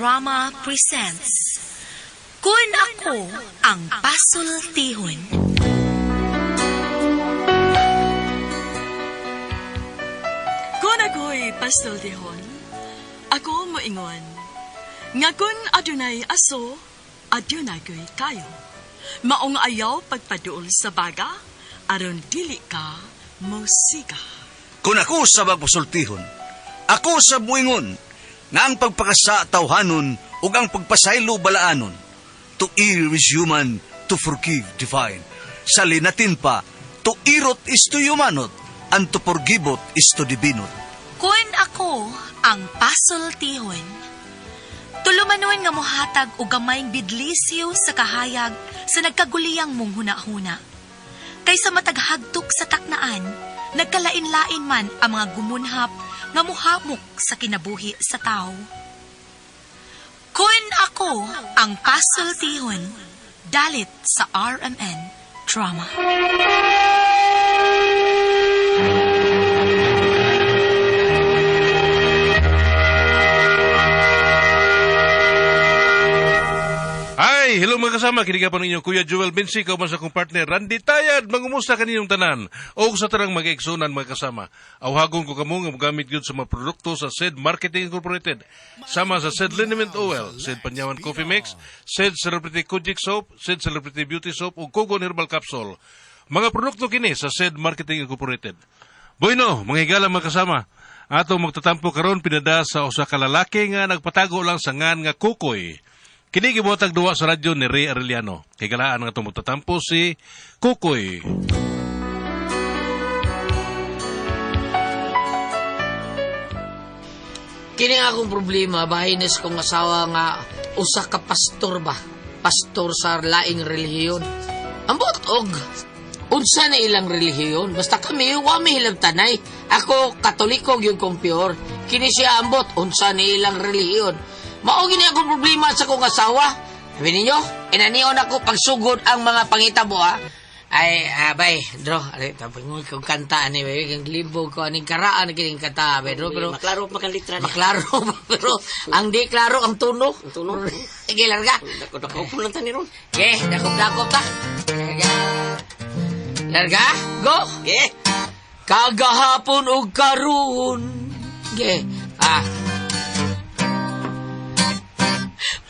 Drama presents Kun Ako Ang Pasultihon. Kung ako'y pasultihon, ako moingon, nga kun adunay aso, adunay ko'y kayo. Maong ayaw pagpaduol sa baga, aron dili ka musika. Kung ako sa magpasultihon, ako sa buingon, nga ang pagpakasa tawhanon ug ang pagpasaylo balaanon. To err is human, to forgive divine. Sa linatin pa, to irot is to humanot, and to forgiveot is to divinot. Kun ako ang pasultihon. Tulumanon nga mohatag og gamayng bidlisyo sa kahayag sa nagkaguliyang mong hunahuna. Kaysa mataghagtok sa taknaan, nagkalain-lain man ang mga gumunhap nga muhamok sa kinabuhi sa tao. Kun ako ang pasultihon, dalit sa RMN Drama. Ay, hello mga kasama, kini pa ninyo Kuya Joel Vinci, kauban sa akong partner Randy Tayad. Mangumusta kaninyong tanan o sa tanang mag-eksonan mga kasama. Awhagon ko kamo nga mogamit gyud sa mga produkto sa SED Marketing Incorporated. Sama sa SED Liniment Oil, SED Panyawan Coffee Mix, SED Celebrity Kojic Soap, SED Celebrity Beauty Soap ug Kogon Herbal Capsule. Mga produkto kini sa SED Marketing Incorporated. Bueno, mga higala mga kasama. Ato magtatampo karon pinada sa usa ka lalaki nga nagpatago lang sa ngan nga kukoy. Kini gibuhatag duwa sa radyo ni Ray Arellano. Higalaan nga itong magtatampo si Kukoy. Kini nga akong problema, bahin is kong asawa nga usa ka pastor ba? Pastor sa laing relihiyon. Ambot og unsa na ilang relihiyon? Basta kami wa mi hilabtanay. Ako Katoliko gyud kong pure. Kini siya ambot unsa na ilang relihiyon. Mao gini akong problema sa kong asawa. Sabi ninyo, inanion ako pagsugod ang mga pangitabo ha. Ay, abay, dro, ari, tapos kong kanta ani, bay, kang libog ko, aning karaan kining kanta, bay, dro, pero Maklaro pa kang litra niya. Maklaro ba? Pero ang di klaro ang tuno. Ang tuno. Sige, larga. Dako-dako po lang tani ron. Okay, dakop-dakop ta. Larga. Larga, go. Okay. Kagahapon og karon. Okay. Ah.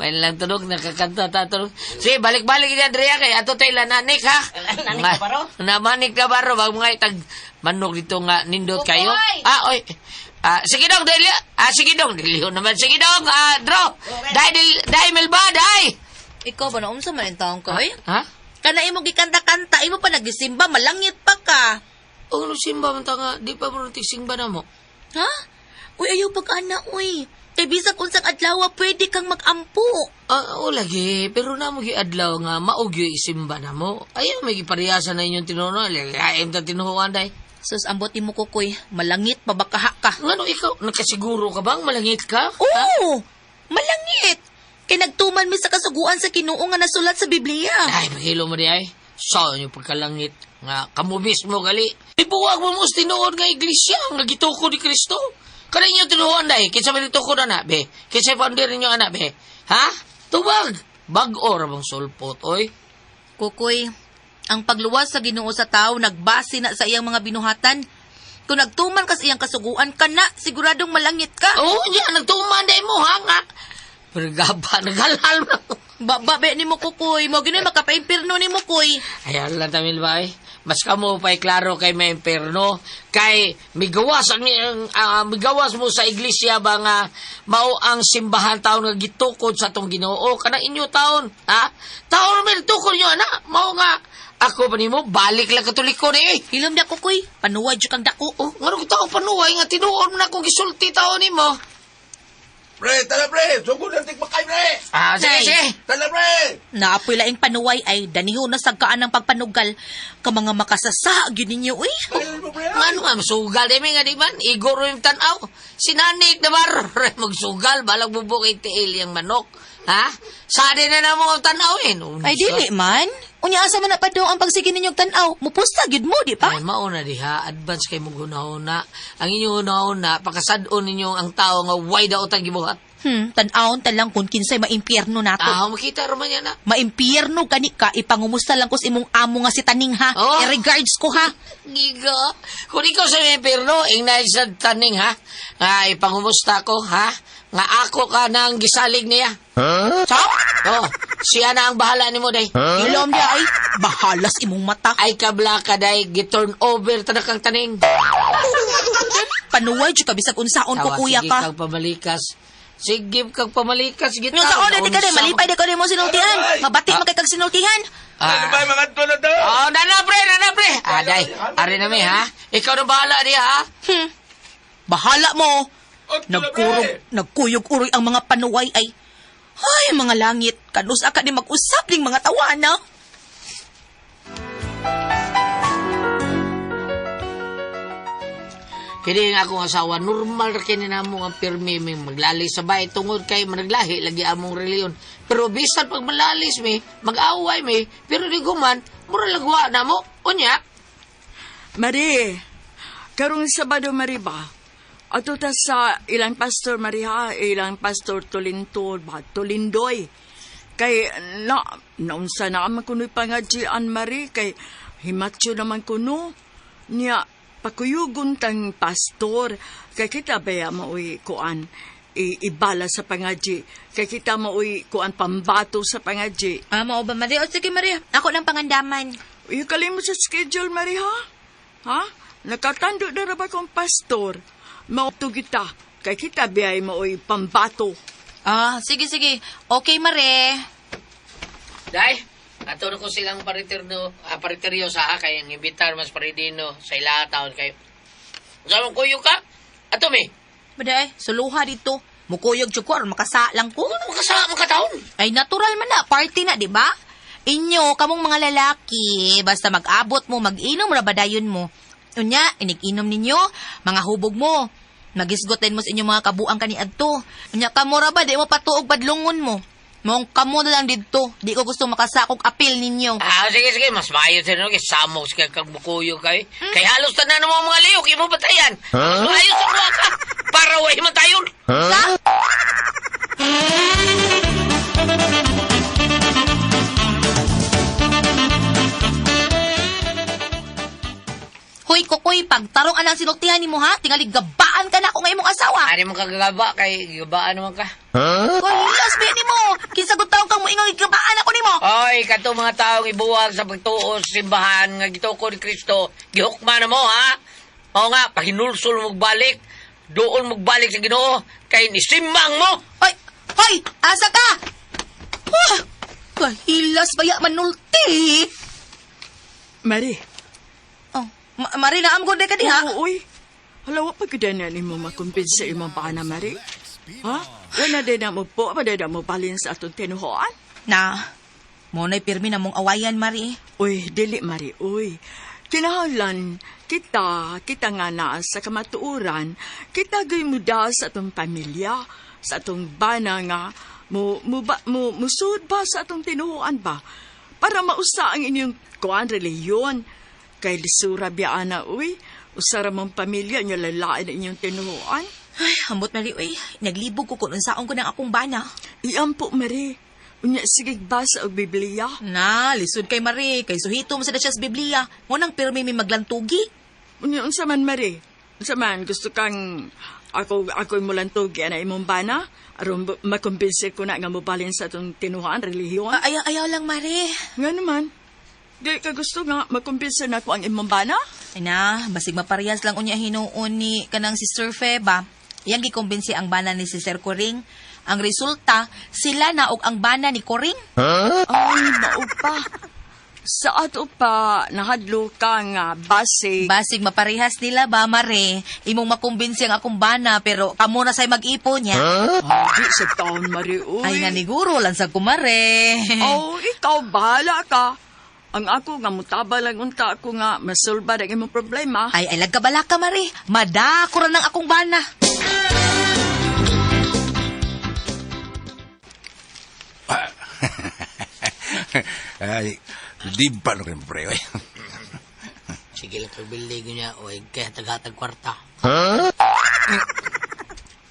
May lang tunog, nakakanta ta tunog. Sige, balik-balik ni Andrea kay ato tayo lananik ha. Lananik ka baro? Namanik ka baro, bag mga itag manok dito nga nindot kayo. Kukoy! Ah, oy. Ah, sige dong, Delio. Ah, sige dong, Delio naman. Sige dong, ah, Dro. Dai, Del, dai, Melba, dai. Ikaw ba na unsa man ang taong ka oy? Ha? Kana imo gikanta-kanta, imo pa nagisimba, malangit pa ka. Oh, no, simba man ta nga, di pa mo simba na mo. Ha? Uy, ayaw pag ana, uy. Kay bisag unsang adlaw, pwede kang magampo. Ah, o lagi, pero na mo giadlaw nga maugyo isimba na mo. Ayaw may gipariyasan na inyong tinuno, laim ta tinuhuan day. Sus, ambot nimo kukoy, malangit pa baka ka. Ngano ikaw, nakasiguro ka bang malangit ka? Oo, malangit. Kay nagtuman mi sa kasuguan sa Ginoo nga nasulat sa Biblia. Ay, paghilo mo di ay. Sa inyo pagkalangit nga kamo mismo gali. Ibuwag mo mo sa tinuod nga iglesia nga gitukod ni Kristo. Kada inyo tinuhuan day, kinsa may gitukod ana be? Kinsa founder ninyo ana be? Ha? Tubag. Bag-o ra bang sulpot oy. Kukoy, ang pagluwas sa Ginoo sa tao nagbase na sa iyang mga binuhatan. Kung nagtuman ka sa iyang kasuguan ka na, siguradong malangit ka. Oo, niya, nagtuman day mo ha nga. Pero gaba, naghalal mo. Ba, be nimo kukoy, mo ginoy makapaimpirno nimo koy. Ayan lang tamil ba eh. Mas kamo pa'y klaro kay may imperno. Kay migawas ang migawas mo sa iglesia ba nga mao ang simbahan taon nga gitukod sa atong Ginoo kanang inyo taon, ha? Taon may tukod nyo ana, mao nga ako pa nimo balik lang Katoliko ni eh. Hilom na kukoy, panuwad jud kang dako. Oh, ngano ko tao panuway nga tinuod mo na akong gisulti taon nimo. Pre, tala pre! Sugod ang tigmakay pre! Ah, sige, Nay. sige. Tala pre! Naapoy laing panuway ay daniho na sagkaan ng pagpanugal ka mga makasasa gyud ninyo uy. Ngano nga, sugal di mi nga di man, igor yung tanaw. Sinanik na bar, magsugal, balag bubok itiil yung manok. Ha? Sadi na na mo ang tanaw eh. No, Ay dili man. Unya asa man na padong ang pagsige ninyong tan-aw, mupusta gyud mo di pa? Ay, mauna diha, advance kay mong hunahuna. Ang inyong hunahuna, pakasad-on ninyo ang tao nga why daw tang gibuhat. Tan-awon ta lang kung kinsay maimpyerno nato. Ah, makita raman yan na. Maimpyerno gani ka, ipangumusta lang ko sa imong amo nga si Taning ha. Oh. I-regards ko ha. Giga. Kung ikaw sa may impyerno, ingnay sa taning ha. Nga ipangumusta ko ha. Nga ako ka nang gisalig niya. Huh? Sa? Oh, siya na ang bahala nimo day. Ilom niya ay, bahalas imong mata. Ay kabla ka day, giturn over ta na kang taning. Panuway jud ka bisag unsaon ko Tawa, kuya sige ka. kang pamalikas. Sige kang pamalikas. Sige Yung sa di ka din, malipay di ka din mo sinultihan. Mabati man kay kag sinultihan. Ano ba mga na to? Oh, nana pre, nana pre. Ah, day, ari na mi ha. Ikaw na bahala diha ha. Bahala mo. Otto na, Nagkurog, pre. nagkuyog-uroy ang mga panuway ay. Ay, mga langit, kanus ka ni mag-usap ning mga tawana. Kini nga akong asawa, normal ra kini namo nga pirmi mi maglalis sa bahay tungod kay managlahi lagi among reliyon. Pero bisan pag malalis mi, mag-away mi, pero di guman, mura lagwa na mo. Unya, Mari, karong Sabado, Mari ba? Ato ta sa ilang pastor, Mari ha, ilang pastor Tolinto ba, Tolindoy. Kay, na, naunsa na man kuno'y pangadjian, Mari, kay himatyo naman kuno. Niya, pakuyugon tang pastor, kay kita baya maoy kuan, ibala sa pangadji. Kay kita maoy kuan pambato sa pangadji. Ah, mao ba, Maria? O, sige, Maria. Ako ng pangandaman. Uy, kalimot sa schedule, Mari, ha? Ha? Nakatando na ra ba kong pastor? Mauto kita. Kay kita biyay maoy pambato. Ah, sige, sige. Okay, Mare. Day, ato na ko silang pariterno, pariteryo sa ha, kay ang imbitar mas paridino sa ila taon kay. Sa mong kuyo ka? Ato mi. Baday, suluha dito. Mukuyog jud ko aron makasalang ko. Ano makasama ka taon? Ay, natural man na. Party na, di ba? Inyo, kamong mga lalaki, basta mag-abot mo, mag-inom, rabadayon mo. Unya, inig-inom ninyo, mga hubog mo. Magisgot din mo sa inyong mga kabuang kaniadto. Unya, kamo ra ba, di mo patuog badlungon mo. Mong kamo na lang didto. Di ko gusto makasakog apil ninyo. Ah, sige, sige, mas maayo sa kay samok sa kag bukuyo kay. Kay halos tanan mo ang mga liyok, imo batayan. Mas maayo sa kuha ka para way man tayon. Sa? Hoy, kukoy, pagtarong anang sinultihan nimo ha, tingali gabaan ka na ako nga imong asawa. Ani mo kagagaba kay gabaan naman ka. Kulas ba nimo? Kinsa gud taong kang moingon gabaan ako nimo? Oy, kato mga taong ibuwag sa pagtuo sa simbahan nga gituko ni Kristo, gihukma na mo ha. Oo nga, pahinulsol mo magbalik, doon magbalik sa Ginoo kay nisimbang mo. Hoy, hoy, asa ka? Ah, kahilas baya manulti. Mari. Oh, Mari na am gud ka diha. Oo, uy. Hala, wa pa gyud na nimo makumbinsi imong bana, Mari. Ha? Wala din na mo po, wala na mo balin sa atong tinuhoan. Na, mo na'y pirmi na mong awayan, Mari. Uy, dili, Mari, uy. Kinahanglan, kita, kita nga naa sa kamatuoran, kita gay muda sa atong pamilya, sa atong bana nga, mo, mo, ba, mo, musud ba sa atong tinuhoan ba? Para mausa ang inyong kuan reliyon. Kay lisura biya ana, uy. Usara mong pamilya nyo lalain ang inyong tinuhoan. Ay, ambot Mari, uy. Naglibog ko kung unsaon ko ng akong bana. Iampo, Mari. Unya, sige basa og Biblia. Na, lisod kay Mari. Kay suhito mo sa siya sa Biblia. Mo nang pirmi may maglantugi. Unya, unsa man, Mari? Unsa man, gusto kang ako ako'y mulantugi ana imong bana aron makumbinsi ko na nga mobalin sa atong tinuhaan relihiyon. Ah, ayaw, ayaw lang, Mari. Nga naman. Di ka gusto nga makumbinsi na ko ang imong bana? Ay na, basig maparehas lang unya hinuon ni kanang si Sir Feba. Iyang gikumbinsi ang bana ni si Sir Coring. Ang resulta, sila na og ang bana ni Coring. Ay, mao pa. Sa ato pa, nahadlo ka nga basig. Basig maparehas nila ba, Mare? Imong makumbinsi ang akong bana, pero kamo na say mag-ipon niya. Ay, di sa taon, Mari, uy. Ay, naniguro lang sa kumare. Oh, ikaw, bahala ka. Ang ako nga, mutaba lang unta ako nga, masulba ang imong problema. Ay, ay, lagkabala ka, Mare. Madako ra ng akong bana. Ay, di ba no rin, pre? Oy. Sige lang kag building niya, oy kay hatag-hatag kwarta.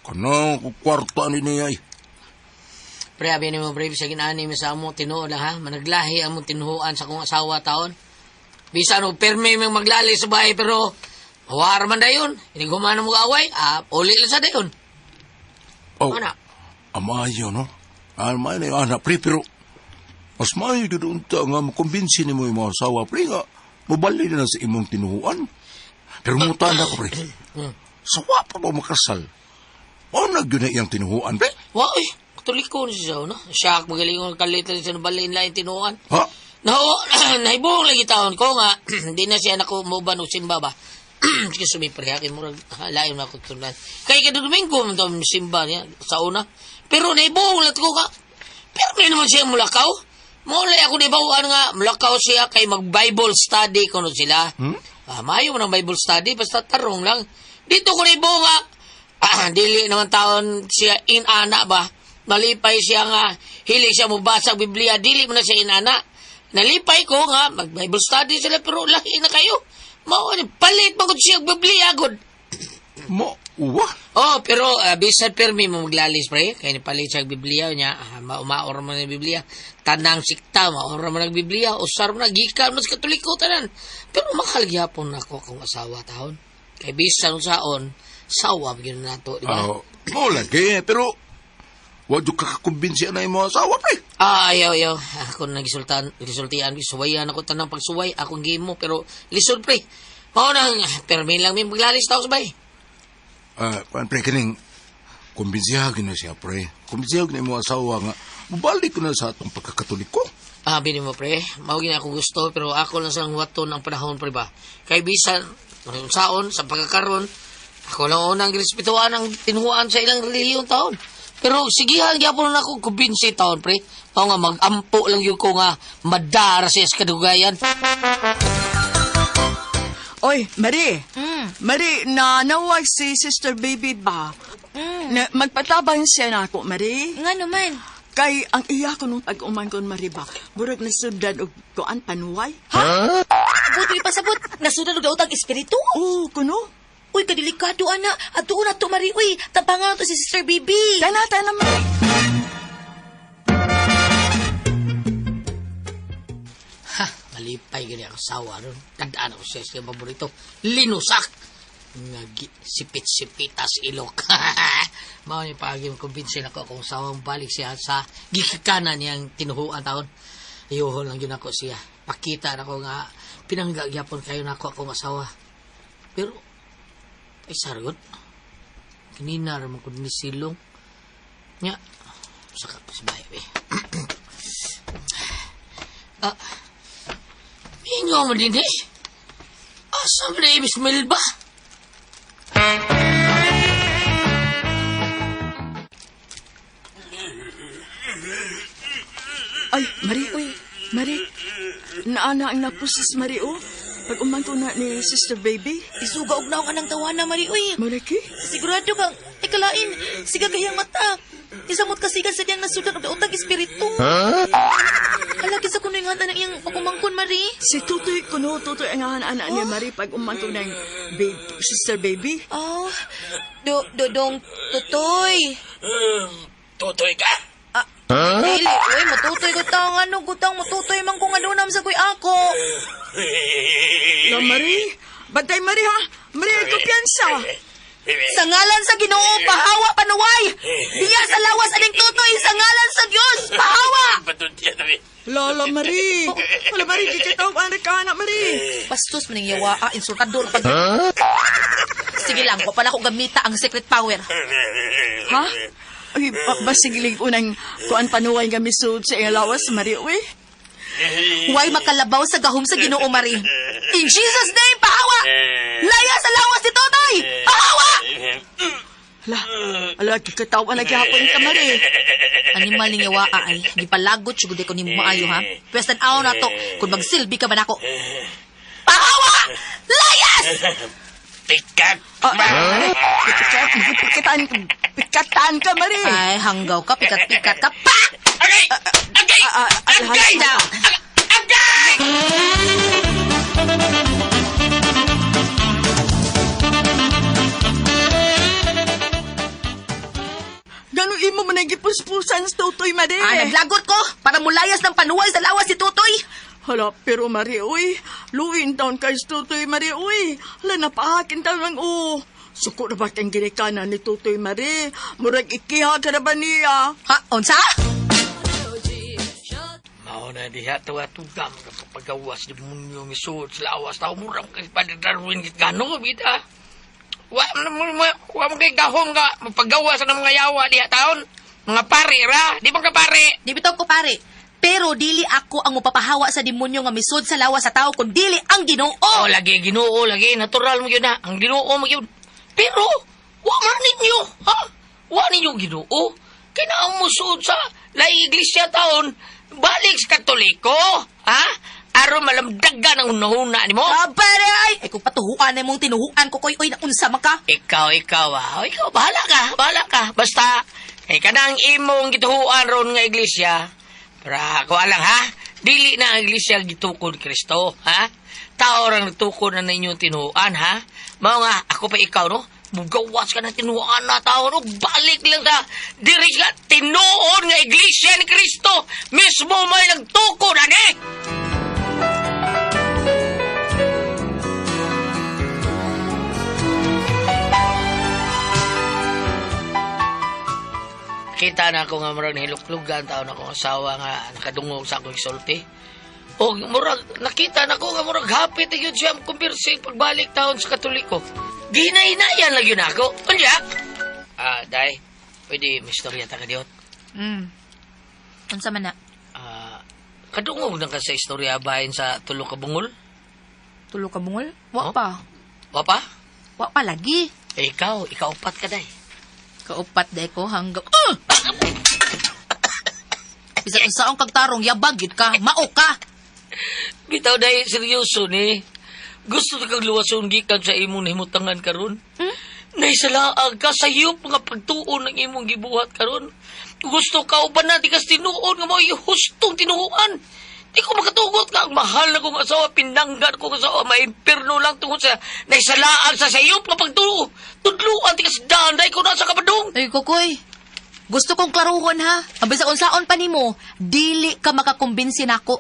Kanang kwarta ni niya eh. Pre, abi ni mo, pre, sa ginani mi sa amo, tinuod lang ha. Managlahi ang mong tinuhuan sa kong asawa taon. Bisa no, perme may maglali sa bahay, pero huwar man dayon. Inighuman mo away, uli lang sa dayon. Oh, Ana. amayo, no? Amayo na yung anak, pre, pero mas maayo gyud unta nga makumbinsi nimo yung mga asawa, pre, nga mabali na sa imong tinuhuan. Pero mutan ako, pre. Sawa pa ba makasal? Mao na gyud na iyang tinuhuan, pre. Wa, eh, katoliko na siya, no? Siya, magaling ang kalit lang siya nabalin lang yung tinuhuan. Ha? No, nahibong lagi taon ko nga, di na siya nako mo og simba ba. Excuse me, pre, akin murag lain na ako tunan. Kay kada Domingo man daw simba niya sa una. Pero nahibong lang ko ka. Pero may naman siya mulakaw. Mao ako di bawaan nga mulakaw siya kay mag Bible study kuno sila. Hmm? Maayo man ang Bible study basta tarong lang. Dito ko nahibong nga dili naman taon siya inana ba. Malipay siya nga hilig siya mobasa og Biblia, dili man na siya inana. Nalipay ko nga mag Bible study sila pero lahi na kayo. Mao ni palit man gud siya og Biblia gud. Mo, uwa. Oh, pero bisan permi mo maglalis pre, kay ni palit siya og Biblia niya, maumaor man ang Biblia. Tanang sikta maor man ang Biblia, usar man gikan man sa Katoliko tanan. Pero mahal gyapon nako akong asawa taon. Kay bisan unsaon, sawa gyud nato, di ba? Oh, mo lagi, pero wa jud ka kakumbinsi na imong asawa, pre. Ayaw, ayaw. Ako na gisultan, gisultian, gisuwayan ako tanang pagsuway, akong game mo, pero lisod pre. Mao nang, permi lang mi maglalis tao sabay. Kuan pre kining kumbinsiha na siya, pre. Kumbinsiha na imong asawa nga mobalik ko na sa atong pagkakatoliko. Bini mo pre, mao gini ako gusto, pero ako lang sang waton ang panahon pre ba. Kay bisan, saon, sa pagkakaron, ako lang unang girespetuan ang tinuan sa ilang relihiyon taon. Pero sigihan gyapon na ako kumbinsi taon pre. Mao nga magampo lang yun ko nga madara siya sa kadugayan. Oy, Marie. Marie, nanawag si Sister Baby ba? Na, magpatabang siya na ako, Marie. Nga naman. Kay ang iya ko nung pag-umangkon, Marie ba? Murag nasudlan og kuan panuway. Ha? Buti pasabot, nasudan og daotang espiritu. Oo, kuno. Uy, kadelikado ana. Adtuon na to, Marie. Uy, tabangan na to si Sister Baby. Tana, tana, Marie. Ha, malipay gani ang asawa ron. Tandaan ako siya sa paborito. Linusak! Nga sipit-sipitas ilok. Mao ni paagi mo kumbinsin ako kung sawang balik siya sa gikikanan niyang tinuhuan taon. Ayuhon lang yun ako siya. Pakita na ko nga pinanggagyapon kayo na ako akong asawa. Pero, ay sargot. Kanina raman ko ni silong. Nya, saka pa sa bahay eh. Mingaw mo din eh. Asa mo na ibis ba? Ay, Marie, uy. Marie, naana ang napusis, Marie, oh. Pag umangkon na ni Sister Baby. Isuga og naong anang tawana, Marie. Uy, Malaki? sigurado kang, ay kalain, siga kayang mata. Isamot kasigan sa diyang nasudan og daotang espiritu. Hala, kinsa kuno yung ng iyang pagumangkon, Marie? Si Tutoy kuno, Tutoy ang anak niya, Marie, pag umangkon ng babe, Sister Baby. Oh, do, do, dong, tutoy. Tutoy ka? Dili, uy, matutoy ko tang ano, gutang matutoy man kung ano nam sa kuy ako. La, Marie, bantay, Marie, ha? Marie, ay kumpiyansa. Sa ngalan sa Ginoo, pahawa panuway. Diya sa lawas aning tutoy, sa ngalan sa Dios, pahawa. Lola, Marie. Lola, Marie, di ka tawag anak ka, anak, Marie. Bastos man ang yawa, insultador pag. Sige lang, wa pala ko gamita ang secret power. Ha? Ay, basigilig unang kuan panuway nga misud sa iyang lawas, Marie, uy. Huwag makalabaw sa gahom sa Ginoo, Marie. In Jesus name, pahawa! Laya sa lawas ni Totoy! Pahawa! Ala, ala, kikatawa na gyapon ka, Marie. Animal ning yawa ay, gipalagot jud ko nimo maayo ha. Pwes tan-aw na to kung magsilbi ka ba nako. Pahawa! Layas! Pikat! Ah, pikat, pikatan, pikatan ka, Marie. Ay, hanggaw ka, pikat-pikat ka pa! Agay! Agay! Agay! Agay! Mari. Ah, naglagot ko para mulayas ng panuway sa lawas si Tutoy. Hala, pero Mari, uy. Luwin taon kay Tutoy, Mari, uy. Hala, napahakin taon lang, oh. Suko na ba kang ginikanan ni Tutoy, Mari? Murag ikiha ka na ba niya? Ha, unsa? Mao na diha tawa tugam ka pagawas demonyo misuod sa lawas tao murang kay Padre Darwin git gano bida. Wa man mo wa man kay gahom nga mapagawas sa mga yawa diha taon. Mga pare ra, di ba ka pare? Di bitaw ko pare. Pero dili ako ang mupapahawa sa demonyo nga misud sa lawas sa tao kun dili ang Ginoo. Oh, lagi Ginoo lagi natural mo gyud na. Ang Ginoo mo gyud. Pero wa man ninyo, ha? Wa ninyo Ginoo. Kay naa mo suod sa laing iglesia taon, balik sa Katoliko, ha? Aron malamdagan ang hunahuna nimo. Abare ay, ay kung patuhuan na imong tinuhuan ko koy oy naunsa man ka. Ikaw, ikaw, ah. Ikaw, bahala ka, bahala ka. Basta, kay kanang imong gituhuan ron nga iglesia, para ako alang, ha? Dili na ang iglesia gitukod Kristo, ha? Tao rang nagtukod na ninyong tinuhuan, ha? Mao nga, ako pa ikaw, no? Mugawas ka na tinuhuan na tao, no? Balik lang ka. Diri ka, tinuon nga iglesia ni Kristo. Mismo may nagtukod, ani! Kita na ako nga murag nahiluklugan taon akong asawa nga nakadungog sa akong isulti. O murag nakita na ko nga murag hapit na yun siya kumbirsi pagbalik taon sa Katoliko. Ginahinayan lang yun ako. Unya? Ah, day, pwede may istorya ta ka diyot. Unsa man na? Ah, kadungog na ka sa istorya bahin sa tulo ka bungol? Tulo ka bungol? Wa Oh? pa. Wa pa? Wa pa lagi. Eh, ikaw, ikaw upat ka day. Kaupat day ko hanggang Bisan unsaon kag tarong yabag gyud ka, mao ka. Bitaw day, seryoso ni. Gusto na kang luwason gikan sa imong nahimutangan karon. Hmm? Naisalaag ka sa iyong mga pagtuon ng imong gibuhat karon. Gusto ka uban na di kas tinuod nga mao hustong tinuoan. Di ko makatugot ka ang mahal na kong asawa, pinanggan kong asawa, maimpirno lang tungod sa naisalaag sa sa iyong mga pagtuo. Tudluan ti kas daan, day ko na sa kabadong. Ay kukoy. Gusto kong klaruhon ha. Ang bisag unsaon pa nimo, dili ka makakumbinsi nako.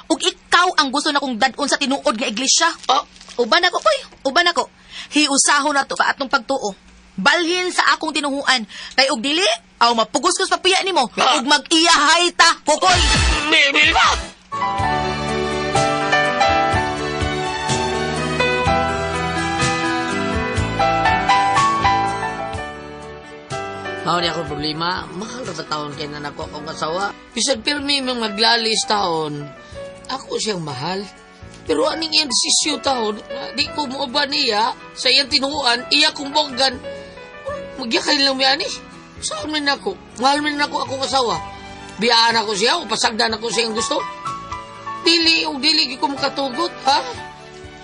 Ug ikaw ang gusto na kong dad-on sa tinuod nga iglesia. Oh, Uban ako, koy. Uban ako. Hiusahon na to ka atong pagtuo. Balhin sa akong tinuhuan. Kay og dili, aw mapugos ko sa papiya nimo Ah. ug mag-iyahay ta, kukoy. Mil ba? Mao ni ako problema, mahal ra ba taon kay na nako akong asawa. Bisan pirmi mong maglalis taon, ako siyang mahal. Pero aning iyang desisyon taon, na di ko mooba niya sa iyang tinuan, iya kong bonggan. Magyakay lang mi ani. Saan man ako? Mahal man nako akong asawa. Biyaan ako siya o pasagdan ako siyang gusto. Dili o dili gyud ko makatugot, ha?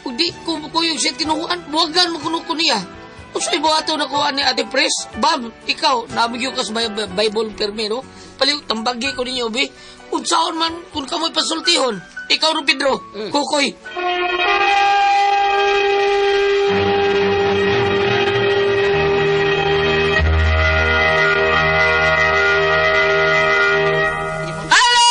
O di ko kuyog siya tinuan, buwagan mo kuno ko niya. Unsay buhaton ako ani Ate Pres? Bam, ikaw, nabigyo ka sa Bible permi, no? Paliw, tambagi ko ninyo, bi. Unsaon man, kung kamoy pasultihon. Ikaw ro, Pedro, kukoy. Hello!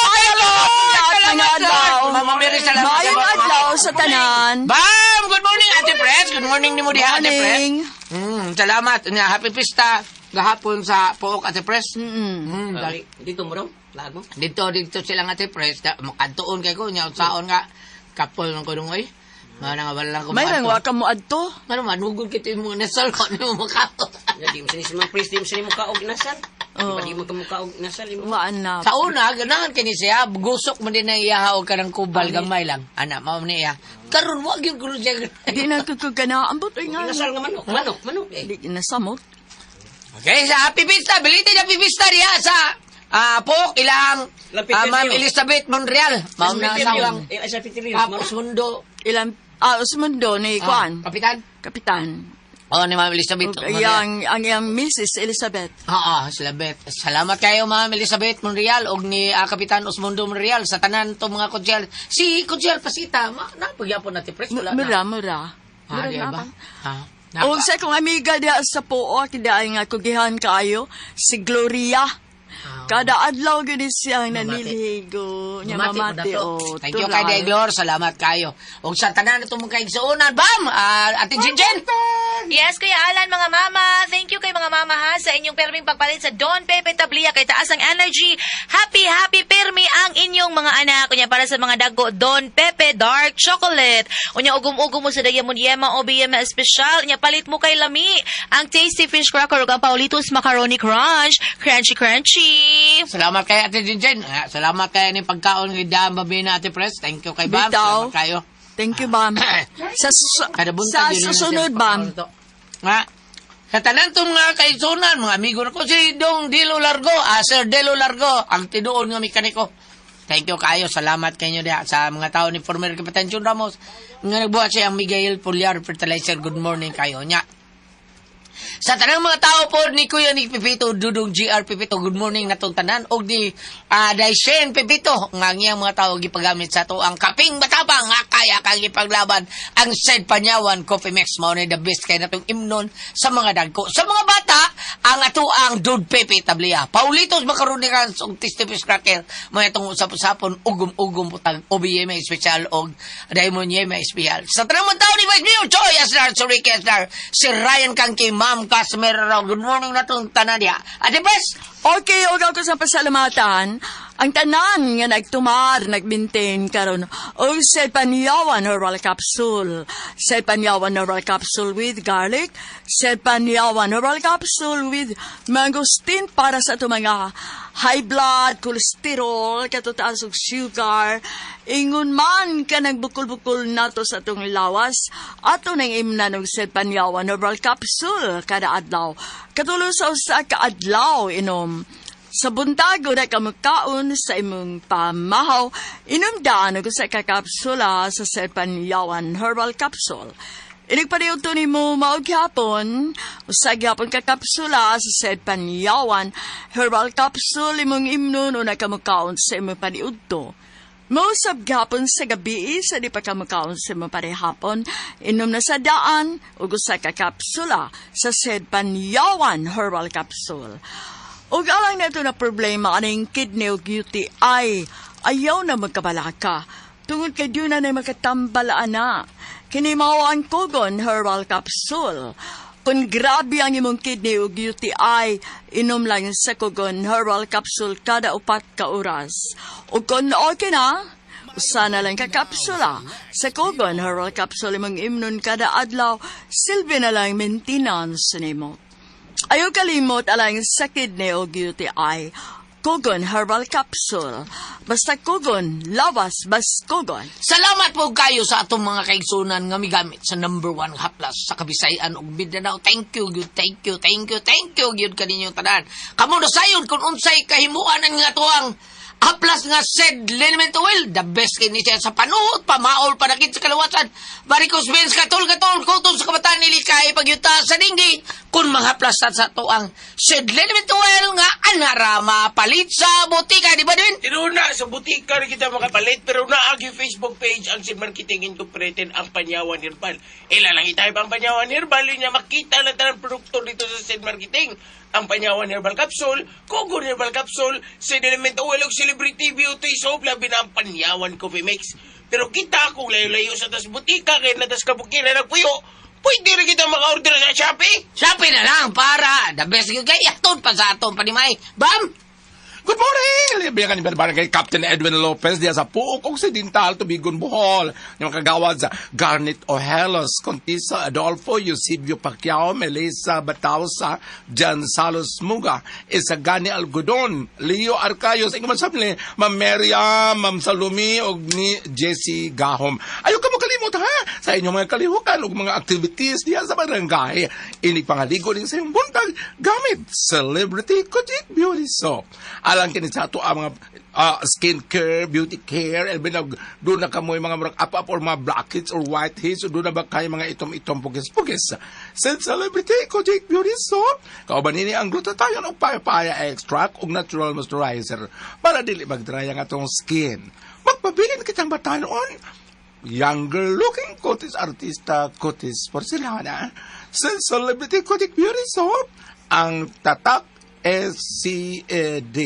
Hello! Salamat, Adlaw. Mama Mary, salamat. Maayong adlaw sa tanan. Bam! Good morning, Ate Pres. Good morning ni mo diha, Ate Pres. Morning. Salamat. Nya, happy pista gahapon sa Pook, Ate Pres. Mm-mm. Dito mo raw? Lahat mo? Dito, dito silang Ate Pres. Makadtuon kay ko. Nya, unsaon nga. Kapol ng kunong oy. Mga nga wala lang ko May maadto. rangwa ka mo adto. Ano man, hugod kita yung mga nasal ko. Ano mo makaot. Di mo sinis mga priest, di mo sinis mukha og inasal. Oo. Di ba di mo ka mukha og inasal? Di mo. Waan na. Sa una, ganahan kini siya, gusok man din ang iya o kanang kubal gamay lang. Ana, mao ni iya. Karon wag yun kuno siya. Di na kagana. Ambot ay nga. Inasal nga manok, manok, manok eh. Di na samot. Okay, sa Happy Pista, bilitin Happy Pista diha sa Pook ilang Lapit Ma'am yun. Elizabeth Monreal. Mao na asawang Eh, sa Peter Kapos Mundo. Ilang, Osmundo ni Kwan. Kapitan. Kapitan. Oh, ni Ma'am Elizabeth Ug Monreal. iyang, ang iyang Mrs. Elizabeth. Oo, Elizabeth. Salamat kayo Ma'am Elizabeth Monreal og ni Kapitan Osmundo Monreal sa tanan to mga kutsel. Si Kutsel Pasita, ma napagyapon natin pres wala na. Mura, mura. Ah, Mura di na ba? ba? Ah, O sa kong amiga diha sa Pook, diha nga kugihan kaayo, si Gloria. Kada adlaw gyud ni siyang Mamati. naniligo. Nya Mamati po mamati na to. o. Thank you kay Deglor. Salamat kayo. Ug sa tanan na itong mga kaigsuonan, bam! Ah, Ate Jinjin! Yes, Kuya Alan, mga mama. Thank you kay mga mama ha sa inyong perming pagpalit sa Don Pepe Tablia kay taas ang energy. Happy, happy permi ang inyong mga anak. Unya para sa mga dago, Don Pepe Dark Chocolate. Unya ugom-ugom mo sa Diamond Yema o BM Special. Unya palit mo kay Lami ang Tasty Fish Cracker ug ang Paulitos Macaroni Crunch. Crunchy, crunchy. Salamat kay Ate Jinjin. Ah, salamat kay ni pagkaon kay Dam Babina Ate Pres. Thank you kay Bam. Bitaw. Salamat kayo. Thank you, Bam. Kada buntag Sa yun na susunod, siya Bam. pagkaon to. Nga. Sa tanan tong mga kaigsuonan, mga amigo na ko, si Dong Dilo Largo, ah, Sir Dilo Largo, ang tinuon nga mekaniko. Thank you kayo. Salamat kayo diha sa mga tao ni former Kapitan Jun Ramos. Nga nagbuhat siya ang Miguel Pulyar Fertilizer. Good morning kayo. Nya. Sa tanang mga tao po ni Kuya ni Pepito, Dudong GR Pepito, good morning natong tanan. Og ni Daishen Pepito, nga ang iyang mga tao gipagamit sa to ang kaping matapang nga kaya kang ipaglaban ang said Panyawan Coffee Mix mao ni the best kay natong imnon sa mga dagko. Sa mga bata, ang ato ang Dude Pepe Tablia. Paulitos macaroni runs og Tasty Fish Cracker mga itong usap-usapon ugom-ugom putag OBM special og Diamond Yema special. Sa tanang mga tao ni Vice Mayor Choi Aslar, si Ricky Aslar, si Ryan Kangki, Ma'am Casimero. Good morning na itong tanan niya. Ate Pres, Okay, og ako sa pasalamatan, ang tanan nga nagtumar, nagmintain karon og sa Panyawan Herbal Capsule. Sa Panyawan Herbal Capsule with garlic, sa Panyawan Herbal Capsule with mangosteen para sa ato mga high blood, cholesterol, katutaas og sugar. Ingon man ka nagbukol-bukol nato sa atong lawas, ato nang imnan og sa Panyawan Herbal Capsule kada adlaw. Katulo sa usa ka adlaw inom. Sa buntag ora ka mukaon sa imong pamahaw, inom daan og usa ka kapsula sa Serpanyawan Herbal Capsule. Inig to nimo mao gyapon, usa gyapon ka kapsula sa Serpanyawan Herbal Capsule imong imnon una ka mukaon sa imong paniudto. Mausap gapon sa gabi sa di pa ka mukaon sa imong parehapon, inom na sa daan ug usa ka kapsula sa Serpanyawan Herbal Capsule. Ug alang nato na problema aning kidney ug UTI, ayaw na magkabalaka. Tungod kay duna na makatambal ana. Kini mao ang Kogon Herbal Capsule. Kung grabe ang imong kidney ug UTI, inom lang sa Kogon Herbal Capsule kada 4 ka oras. Ug kung okay na, usa na lang ka kapsula. Sa Kogon Herbal Capsule imong imnon kada adlaw, silbi na lang maintenance nimo. Ayaw kalimot alang sa kidney o UTI. Kogon Herbal Capsule. Basta Kogon, lawas, bas Kogon. Salamat po kayo sa atong mga kaigsunan nga migamit sa number one haplas sa Kabisayan ug Mindanao. Thank you, gyud, thank you, thank you, thank you, gyud kaninyong tanan. Kamo na sayon kung unsay kahimuan ang nga tuang haplas nga said liniment oil, the best kini siya sa panuhot, pamaol, panakit sa kalawasan, varicose veins, katol-katol, kutob sa kabataan, nilikay, pagyuta sa dinggi, kung manghaplas sa tuang said liniment oil nga anara mapalit sa botika, di ba din? Tinuod na, sa butika rin kita makapalit, pero naag yung Facebook page ang si Marketing Incorporated ang Panyawan Herbal. Ila lang itay ang Panyawan Herbal, yun niya makita na tanang produkto dito sa Sid Marketing. Ang Panyawan Herbal Capsule, Kogon Herbal Capsule, Sid Element Oil ug Celebrity Beauty Soap, labi na ang Panyawan Coffee Mix. Pero kita, kung layo-layo sa tas butika, kaya na tas kabukiran nagpuyo, pwede rin kita maka-order sa Shopee. Shopee na lang para the best gyud kay aton pa sa atong panimay. Bam! Good morning! Libre ka ni Barangay Captain Edwin Lopez diya sa Puok Occidental, Tubigon, Bohol. Yung kagawad sa Garnet Ohelos, Contisa Adolfo, Eusebio Pacquiao, Melissa Batausa, Jan Salos Muga, Isagani Algodon, Leo Arcayos, ikaw man sabi Ma'am Miriam, Ma'am Salumi, og ni Jesse Gahom. Ayaw ka mo kalimot ha sa inyong mga kalihukan ug mga activities diya sa barangay. Inig pangaligo din sa iyong buntag gamit Celebrity Kojic Beauty Soap. Alang kini sa ato ang mga skincare, beauty care, elbe na doon na kamoy mga murag up up or mga blackheads or whiteheads, o doon na ba kayo mga itom-itom pugis-pugis. Sa Celebrity Kojic Beauty Soap, kauban nini ang glutathione o papaya extract ug natural moisturizer para dili mag-dry ang atong skin. Magpabilin kitang batanon, younger looking kutis artista kutis porcelana sa Celebrity Kojic Beauty Soap ang tatak S-C-A-D.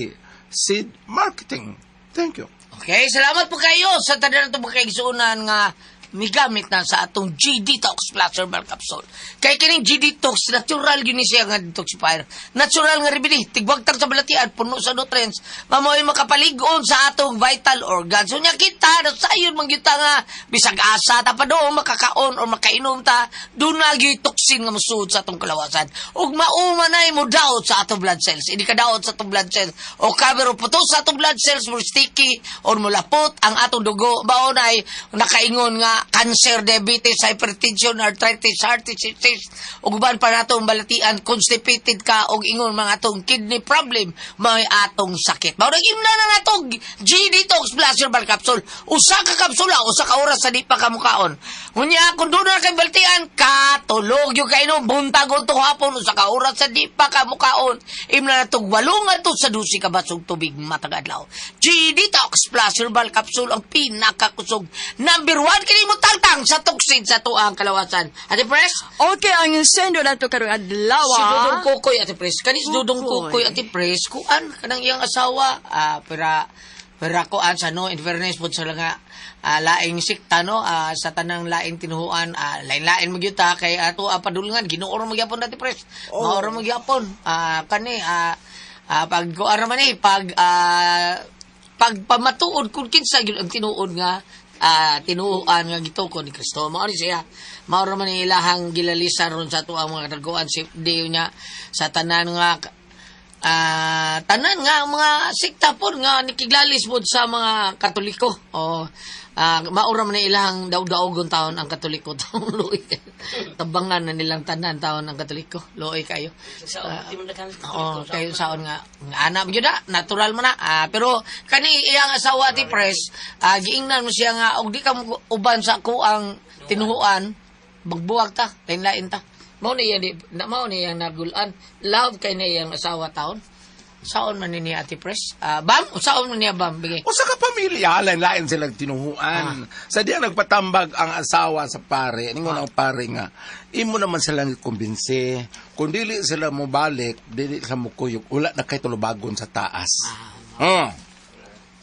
Seed Marketing. Thank you. Okay, salamat po kayo sa tanan nato mga kaigsuonan nga migamit na sa atong G-Detox Plus Herbal Capsule. Kay kining G-Detox, natural gyud ni siya nga detoxifier. Natural nga remedy, tigwagtang sa balatian, puno sa nutrients, mamoy makapalig-on sa atong vital organs. So nya kita, sayon man gyud ta nga bisag asa ta pa doon makakaon or makainom ta, doon na gyud toxin nga mosuod sa atong kalawasan. Ug mauma na mo daot sa atong blood cells. Hindi ka daot sa atong blood cells. O kabero puto sa atong blood cells mo sticky or mulapot ang atong dugo. Mao nay nakaingon nga cancer, diabetes, hypertension, arthritis, heart disease, ug uban pa natong balatian, constipated ka og ingon mga atong kidney problem, may atong sakit. Mao nang imna na natong G-Detox Plus Herbal Capsule. Usa ka kapsula, usa ka oras sa di pa kamukaon. Unya kung doon na kay balatian, katulog yung kainom, buntag o hapon, usa ka oras sa di pa kamukaon. Imna natong 8 ngadto sa 12 ka basong tubig matag adlaw. G-Detox Plus Herbal Capsule ang pinakakusog. Number 1 kini mo tangtang sa toxin sa tuang kalawasan. Ate Pres? Okay, ang sendo nato karong adlaw. Si Dudong Kukoy, Ate Pres. Kani si Dudong Kukoy. Kukoy, Ate Pres, kuan kanang iyang asawa. Ah, pera kuan sa no, in fairness po sa nga laing sikta no, sa tanang laing tinuhuan, lain-lain magyud ta kay ato padulngan Ginoo ra magyapon, Ate Pres. Oh. Mao ra magyapon. Kani pag kuan ra man eh, pagpamatuod kung kinsa gyud ang tinuod nga tinuoan nga gituko ni Kristo. Mao ni siya. Mao ra man ni ilahang gilalisan ron sa tuang mga kataguan si niya sa tanan nga tanan nga mga sikta pod nga nikiglalis pod sa mga Katoliko. O mao ra man ni ilahang daog-daogon taon ang Katoliko taon luoy. Tabangan na nilang tanan taon ang Katoliko. Luoy kayo. Sa di man daghan Oo, kayo saon nga nga ana gyud na, natural man na. Pero kani iyang asawa ti Pres, giingnan mo siya nga og di ka mo uban sa kuang tinuhuan, magbuwag ta, lain-lain ta. Mao ni iya di, na mao ni iyang nagulan. Love kay na iyang asawa taon. Saon man ni niya, Ate Pres? Bam, saon man niya, Bam? Bigay. Usa ka pamilya, lain-lain silang tinuhuan. Sa diya nagpatambag ang asawa sa pare, ningon ang pare nga, imo naman silang ikumbinsi. Kung dili sila mo balik, dili sila mo kuyog, wala na kay tulubagon sa taas. Oh.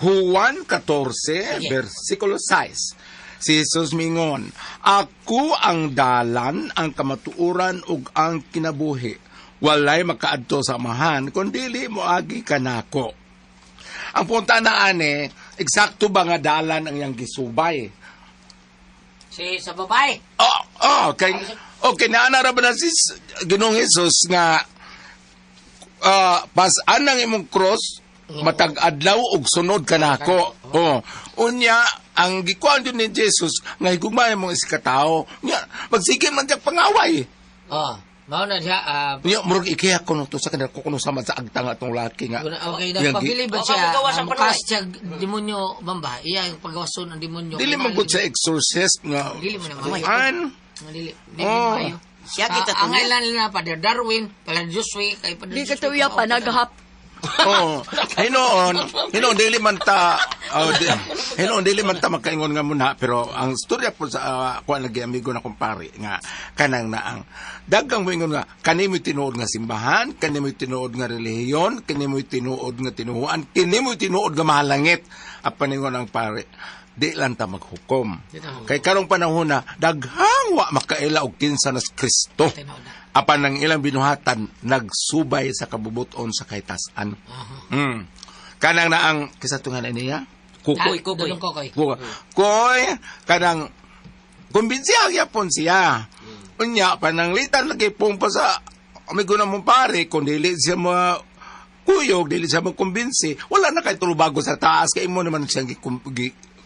Juan 14, versikulo 6. Si Jesus mingon, "Ako ang dalan, ang kamatuoran ug ang kinabuhi. Walay makaadto sa Amahan kun dili moagi kanako." Ang punta na ane, eksakto ba nga dalan ang iyang gisubay? Si sa babae. Oh, kay okay naana ra ba na si Ginoong Hesus nga pas-an ang imong cross matag adlaw ug sunod kanako. Oh. Unya ang gikuan jud ni Jesus nga higugma imong isikatao. Nya magsige man siya pangaway. Oh, mao na siya. Nya murag ikiha ko to sa kanila ko kuno sama sa agtang atong laki nga. Okay, Iyang nagpabili ba Oh, siya? pagawas ang Mukas siya demonyo, bamba. Iya, yung pagawason ang demonyo. Dili man gud sa exorcist nga. Dili man naman. Kuan. Dili, dili Oh. maayo. Siya kita Ang ilan nila, Father Darwin, Father Josue, kay Father Di Josue. ka tuya pa, naghap. Oh, hinoon, hinoon dili man ta oh, di, hinoon dili man ta makaingon nga muna pero ang storya po sa kuan lagi amigo na kumpare nga kanang naang dagang moingon nga kani mo'y tinuod nga simbahan, kani mo'y tinuod nga relihiyon, kani mo'y tinuod nga tinuhuan, kini mo'y tinuod nga mahalangit. Apan ingon ang pare, di lang ta maghukom. Di ta maghukom. Kay karong panahon na daghang wa makaila og kinsa na si Kristo. Tinuod na. Apan ang ilang binuhatan nagsubay sa kabubuton sa kahitasan. Kanang na ang kisa tungan niya? Kukoy, kukoy. Dudong Kukoy. Kukoy. Koy kanang kumbinsiya gyapon siya. Unya pananglitan lagi pumpa sa amigo na mong pare kung dili siya mo kuyog, dili siya mo kumbinsi, wala na kay tulubago sa taas kay imo naman siyang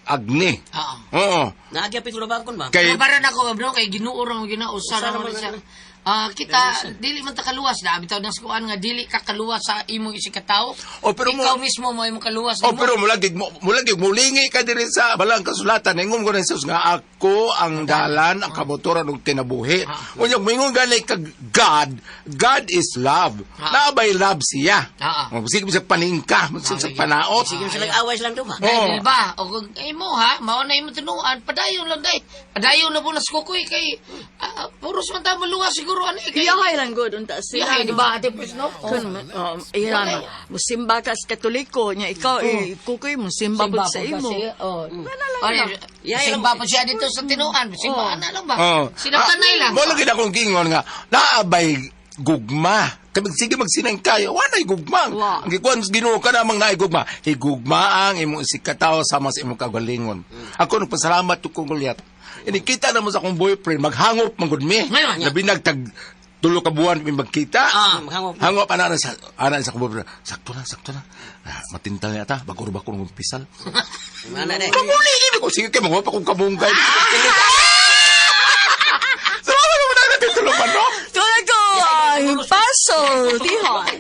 agni. Oo. Oo. Naagya pitulabagon ba? Kay Pero para na ako, bro, kay Ginoo ra mo ginoo, usa ra Usa ra mo man siya. na. Kita dili man ta kaluwas na bitaw nang kuan nga dili ka kaluwas sa imong isikatawo. Oh, pero ikaw mismo mo imong kaluwas Oh, nimo. pero mulagi mulingi ka diri sa balang kasulatan. Ingon ko ni Jesus nga ako ang dalan, ang kabuturan ug kinabuhi. Unya moingon gani kag God, God is love. Naabay love siya. Oh, sige mo sa paningka, sige sa panaot. Sige sila away silang duha. Dahil Oh. ba o kung imo ha, mao na imo. tinuan, padayon lang day. Padayon na po na sa kukoy kay puros man ta maluwa siguro ani kay. Iyahay lang gud unta sila. Iyahay, no? di ba, Ate Pres, no? Kun, iya, musimba ka sa Katoliko, niya ikaw, eh, kukoy, musimba Simba po sa po ka imo. siya, oh. lang Ano, simba po siya dito sa tinuan. Simba na lang ba? Oh. Sinabtanay lang. Mo lang akong gingon nga naabay gugma. Kay sige magsinang kayo, walay gugma. Wa. Ang gikuan sa Ginoo ka namang naay gugma. Higugma ang imong isikatawo sama sa imong kagalingon. Ako nagpasalamat to kong Goliath. Inikita na mo sa akong boyfriend, maghangop man gud mi. Ngayon, Labi nagtag tulo ka buwan mi magkita. Ah, maghangop. Hangop ana na sa ana sa akong boyfriend. Sakto na, sakto na. Ah, matintal na ata, bago ba ko ng pisal. Mana na. Kamuli gini ko sige kay manguha pa kong kabunggay. Salamat mo na natin tulungan, no? Tulad ko, pasultihon.